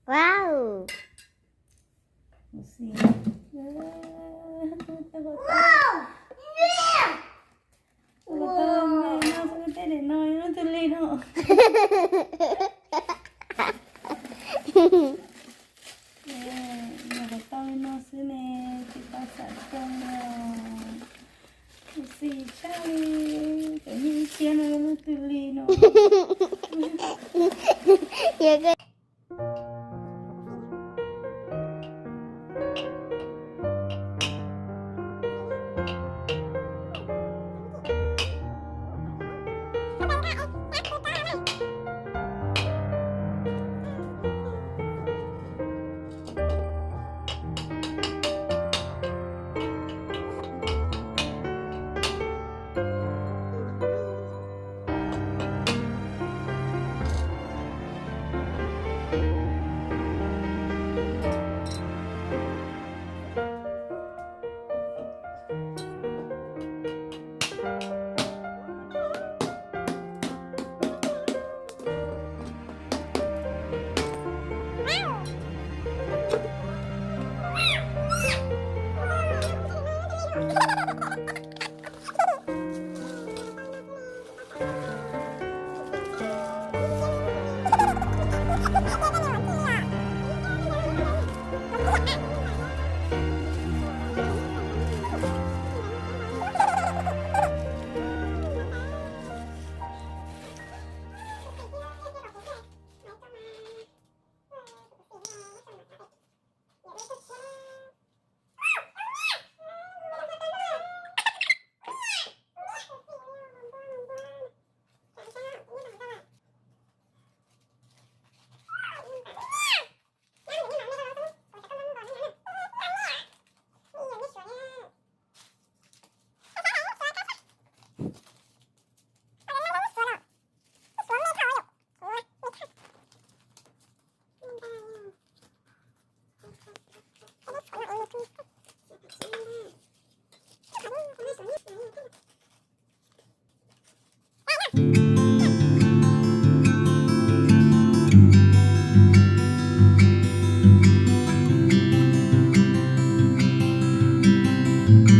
Wow. Tus ko tau, tus ko tau no xwb, tej daim no lub twg li no. Tus ko tau li no xwb ne, tsis tau xam zoo os. Tus xim tshaj li, cov nyiaj ib txhiab no lub twg li no.